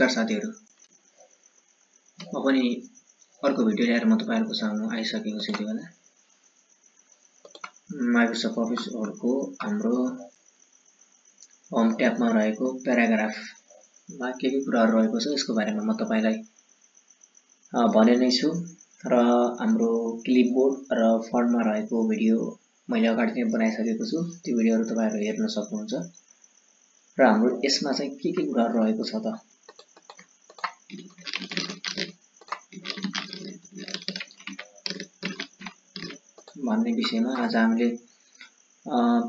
नमस्कार साथीहरु, म पनि अर्को भिडियो लिएर म तपाईहरुको सामु आइसकेको छु। त्यो बेला माइक्रोसफ्ट अफिस वर्डको हाम्रो होम ट्याबमा रहेको प्याराग्राफमा के कुराहरु रहेको छ यसको बारेमा म तपाईलाई भने नै छु र हाम्रो क्लिपबोर्ड र फन्टमा रहेको भिडियो मैले अगाडि नै बनाइसकेको छु। त्यो भिडियोहरु तपाईहरु हेर्न सक्नुहुन्छ र हाम्रो यसमा चाहिँ के कुराहरु रहेको छ त भन्ने विषयमा आज हामीले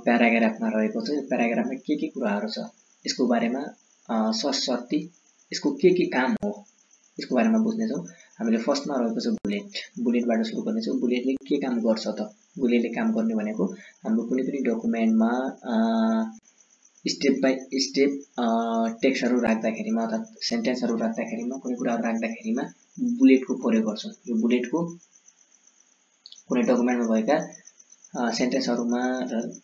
प्याराग्राफमा रहेको छ। प्याराग्राफमा के कुराहरु छ यसको बारेमा सशक्ति यसको के काम हो यसको बारेमा बुझ्ने छौं। हामीले फर्स्टमा रहेको छ बुलेटबाट सुरु गर्ने छौं। बुलेटले के काम गर्छ त? बुलेटले काम गर्ने भनेको हाम्रो कुनै पनि डकुमेन्टमा स्टेप बाइ स्टेप टेक्स्टहरु राख्दाखेरिमा अथवा सेन्टेन्सहरु राख्दाखेरिमा कुनै कुराहरु राख्दाखेरिमा बुलेटको प्रयोग गर्छौं। यो बुलेटको कुनै डकुमेन्टमा भएका सेन्टेन्सहरुमा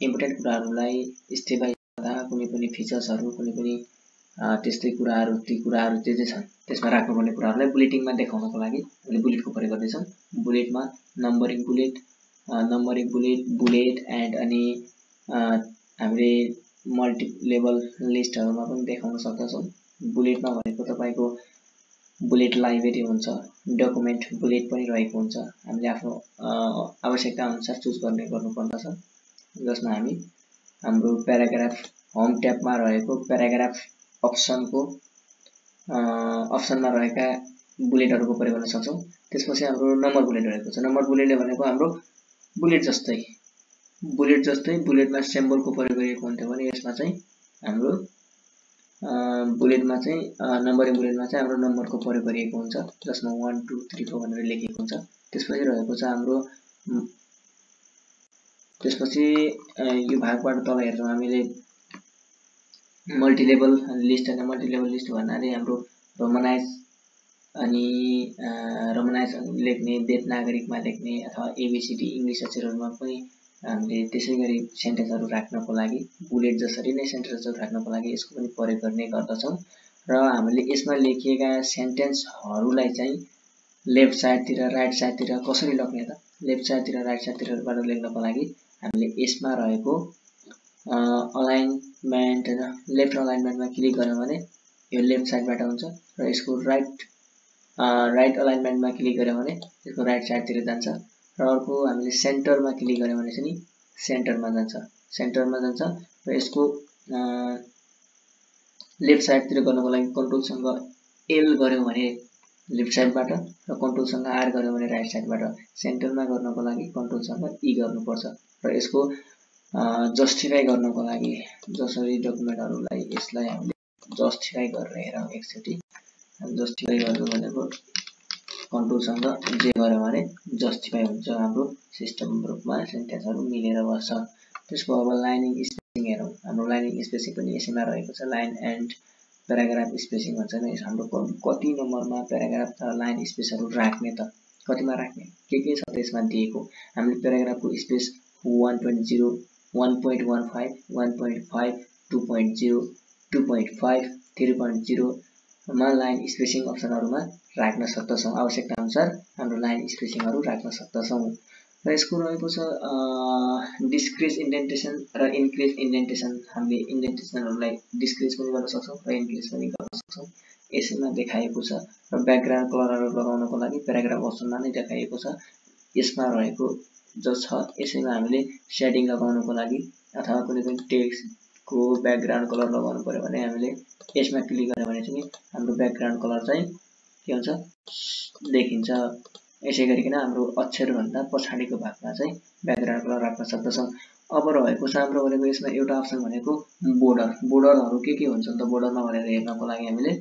इम्पोर्टेन्ट कुराहरुलाई स्टेप बाइ अथवा कुनै पनि फिचर्सहरु कुनै पनि त्यस्तै कुराहरु ती कुराहरु जे छन् त्यसमा राख्नुपर्ने कुराहरुलाई बुलेटिङमा देखाउनको लागि हामीले बुलेटको प्रयोग गर्दैछौं। बुलेटमा नम्बरिङ बुलेट, बुलेट एन्ड अनि हामीले मल्टी लेभल लिस्टहरुमा पनि देखाउन सक्छौं। बुलेटमा भनेको तपाईको बुलेट लाइब्रेरी हुन्छ, डकुमेन्ट बुलेट पनि रहेको हुन्छ। हामीले आफ्नो आवश्यकता अनुसार चुज गर्नुपर्दछ। जसमा हामी हाम्रो प्याराग्राफ होम ट्याबमा रहेको प्याराग्राफ अप्सनमा रहेका बुलेटहरुको प्रयोग गर्न सक्छौं। त्यसपछि हाम्रो नम्बर बुलेट रहेको छ। नम्बर बुलेटले भनेको हाम्रो बुलेट जस्तै बुलेटमा सिम्बलको प्रयोग गरिएको हुन्थ्यो भने यसमा चाहिँ हाम्रो बुलेटमा चाहिँ नम्बरिङ बुलेटमा चाहिँ हाम्रो नम्बरको प्रयोग गरिएको हुन्छ। जसमा 1 2 3 4 भनेर लेखिएको हुन्छ। त्यसपछि रहेको छ हाम्रो त्यसपछि यो भागबाट तल हेर्छौं हामीले मल्टिलेभल लिस्ट भन्नाले हाम्रो रोमनाइज लेख्ने देवनागरिकमा लेख्ने अथवा एबीसीडी इंग्लिश अक्षरहरुमा पनि हामीले त्यसैगरी सेन्टेन्सहरु राख्नको लागि बुलेट जसरी नै सेन्टेन्सहरु राख्नको लागि यसको पनि प्रयोग गर्ने गर्दछौं। र हामीले यसमा लेखिएका सेन्टेन्सहरुलाई चाहिँ लेफ्ट साइडतिर राइट साइडतिर कसरी लग्ने त? लेफ्ट साइडतिर राइट साइडतिरबाट लेख्नको लागि हामीले यसमा रहेको अलाइनमेन्ट हैन लेफ्ट अलाइनमेन्टमा क्लिक गर्यौं भने यो लेफ्ट साइडबाट हुन्छ र यसको राइट अलाइनमेन्टमा क्लिक गर्यौं भने यसको राइट साइडतिर जान्छ र अर्को हामीले सेन्टरमा क्लिक गर्यौं भने चाहिँ सेन्टरमा जान्छ र यसको लेफ्ट साइडतिर गर्नको लागि कन्ट्रोल सँग एल गर्यौं भने लेफ्ट साइडबाट र कन्ट्रोल सँग आर गर्यौं भने राइट साइडबाट। सेन्टरमा गर्नको लागि कन्ट्रोल सँग ई गर्नुपर्छ र यसको जस्टिफाई गर्नको लागि जसरी डकुमेन्टहरुलाई यसलाई हामीले जस्टिफाई गरेर हेरौं एकचोटी। हामी जस्टिफाई गर्नु भनेको कन्ट्रोल सँग जे गर्यौं भने जस्टिफाई हुन्छ। हाम्रो सिस्टम ग्रुपमा सेन्टेन्सहरु मिलेर बस्छ। त्यसको अब लाइनिङ स्पेसिङ हेरौं। हाम्रो लाइनिङ स्पेसिङ पनि यसैमा रहेको छ। लाइन एन्ड प्याराग्राफ स्पेसिङ भन्छ नि हाम्रो कति नम्बरमा प्याराग्राफ र लाइन स्पेसहरु राख्ने त? कतिमा राख्ने? के छ त यसमा दिएको? हामीले प्याराग्राफको स्पेस 1.0 1.15 1.5 2.0 2.5 3.0 मा लाइन स्पेसिङ अप्सनहरुमा राख्न सक्दछौं। आवश्यकता अनुसार हाम्रो लाइन स्पेसिङहरु राख्न सक्दछौं। र यसको रहेको छ डिक्रिज इन्डेन्टेसन र इन्क्रिज इन्डेन्टेसन। हामीले इन्डेन्टेसनहरुलाई डिक्रिज पनि गर्न सक्छौं र इन्क्रिज पनि गर्न सक्छौं। यसैमा देखाएको छ र ब्याकग्राउन्ड कलरहरु लगाउनको लागि प्याराग्राफ अप्सनमा नै देखाएको छ। यसमा रहेको जो छ यसैमा हामीले शेडिङ लगाउनको लागि अथवा कुनै पनि टेक्स्टको ब्याकग्राउन्ड कलर लगाउनु पर्यो भने हामीले यसमा क्लिक गर्यौं भने चाहिँ हाम्रो ब्याकग्राउन्ड कलर चाहिँ के हुन्छ देखिन्छ। यसै गरिकन हाम्रो अक्षर भन्दा पछाडीको भागमा चाहिँ ब्याकग्राउन्ड कलर राख्न सक्दछौं। अब रहेको छ हाम्रो भनेको यसमा एउटा अप्सन भनेको बोर्डरहरु के हुन्छन् त बोर्डरमा भनेर हेर्नको लागि हामीले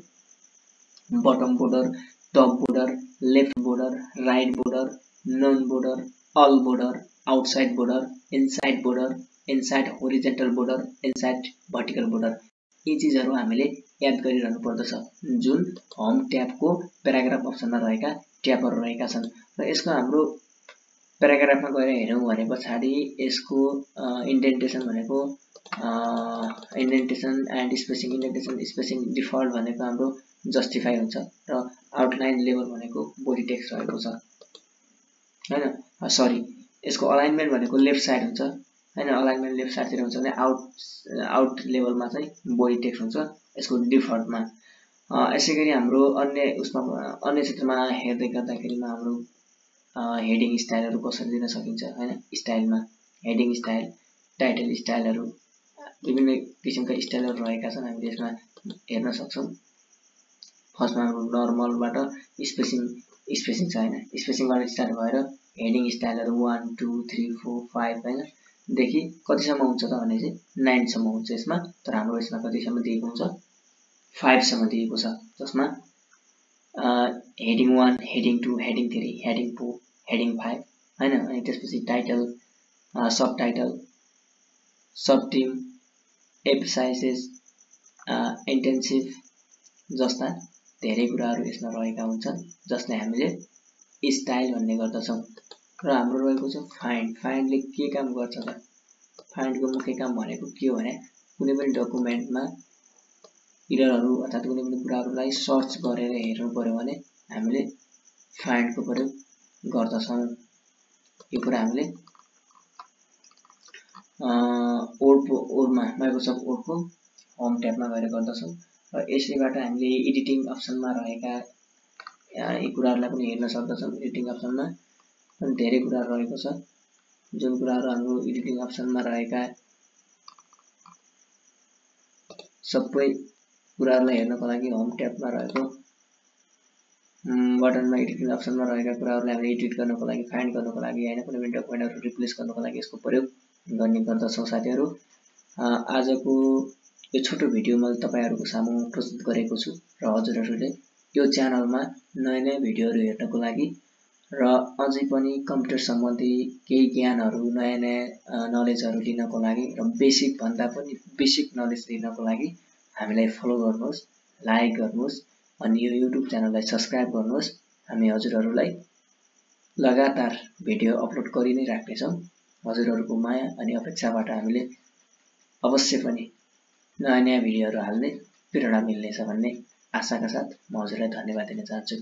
bottom border, top border, left border, right border, none border, all border, outside border, inside horizontal border, inside vertical border यी चीजहरु हामीले याद गरिरहनु पर्दछ जुन होम ट्याबको प्याराग्राफ अप्सनमा रहेका ट्याबहरु रहेका छन्। र यसको हाम्रो प्याराग्राफमा गएर हेरौं भने पछाडी यसको इन्डेन्टेसन भनेको इन्डेन्टेसन एन्ड स्पेसिङ, इन्डेन्टेसन स्पेसिङ डिफल्ट भनेको हाम्रो जस्टिफाई हुन्छ र आउटलाइन लेभल भनेको बोडी टेक्स्ट रहेको छ हैन। सरी, यसको अलाइनमेन्ट भनेको लेफ्ट साइड हुन्छ हैन, अलाइनमेन्ट लेफ्ट साइडतिर हुन्छ भने आउट लेभलमा चाहिँ बोडी टेक्स्ट हुन्छ यसको डिफल्टमा। यसै गरी हाम्रो अन्य क्षेत्रमा हेर्दै गर्दाखेरिमा हाम्रो हेडिङ स्टाइलहरु कसरी दिन सकिन्छ हैन। स्टाइलमा हेडिङ स्टाइल, टाइटल स्टाइलहरु, विभिन्न किसिमका स्टाइलहरु रहेका छन्, हामीले यसमा हेर्न सक्छौं। फर्स्टमा हाम्रो नर्मलबाट स्पेसिङ छ हैन, स्पेसिङबाट स्टार्ट भएर हेडिङ स्टाइलहरु 1 2 3 4 5 हैन देखि कतिसम्म हुन्छ त भने चाहिँ 9 सम्म हुन्छ यसमा। तर हाम्रो यसमा कतिसम्म दिएको हुन्छ 5 सम्म दिएको छ, जसमा heading 1, heading 2, heading 3, heading 4, heading 5 हैन। अनि त्यसपछि टाइटल, सब टाइटल, सब टिम, एम्फसाइजेस, इन्टेन्सिभ जस्ता धेरै कुराहरू यसमा रहेका हुन्छन्, जसले हामीले स्टाइल भन्ने गर्दछौं। र हाम्रो रहेको छ फाइन्ड। फाइन्डले के काम गर्छ त? फाइन्डको मुख्य काम भनेको के हो भने कुनै पनि डकुमेन्टमा इररहरू अर्थात् कुनै पनि कुराहरूलाई सर्च गरेर हेर्नु पर्यो भने हामीले फाइन्डको प्रयोग गर्दछौं। यो कुरा हामीले माइक्रोसफ्ट वर्डको होम ट्याबमा गएर गर्दछौं र यसैबाट हामीले एडिटिङ अप्सनमा रहेका यी कुराहरूलाई पनि हेर्न सक्दछौं। एडिटिङ अप्सनमा पनि धेरै कुराहरू रहेको छ, जुन कुराहरू हाम्रो एडिटिङ अप्सनमा रहेका सबै कुराहरूलाई हेर्नको लागि होम ट्याबमा रहेको बटनमा एडिटिङ अप्सनमा रहेका कुराहरूलाई हामीले एडिट गर्नको लागि, फाइन्ड गर्नको लागि हैन, कुनै पनि डकुमेन्टहरू रिप्लेस गर्नको लागि यसको प्रयोग गर्ने गर्दछौं साथीहरु। आजको यो छोटो भिडियो मैले तपाईहरुको सामु प्रस्तुत गरेको छु र हजुरहरुले यो च्यानलमा नयाँ भिडियोहरू हेर्नको लागि र अझै पनि कम्प्युटर सम्बन्धी केही ज्ञानहरू, नयाँ नलेजहरू लिनको लागि र बेसिक भन्दा पनि बेसिक नलेज लिनको लागि हामीलाई फलो गर्नुहोस्, लाइक गर्नुहोस् अनि यो युट्युब च्यानललाई सब्स्क्राइब गर्नुहोस्। हामी हजुरहरुलाई लगातार भिडियो अपलोड गरि नै राख्नेछौं। हजुरहरुको माया अनि अपेक्षाबाट हामीले अवश्य पनि नयाँ भिडियोहरू हाल्ने प्रेरणा मिल्नेछ भन्ने आशाका साथ म हजुरलाई धन्यवाद दिन चाहन्छु।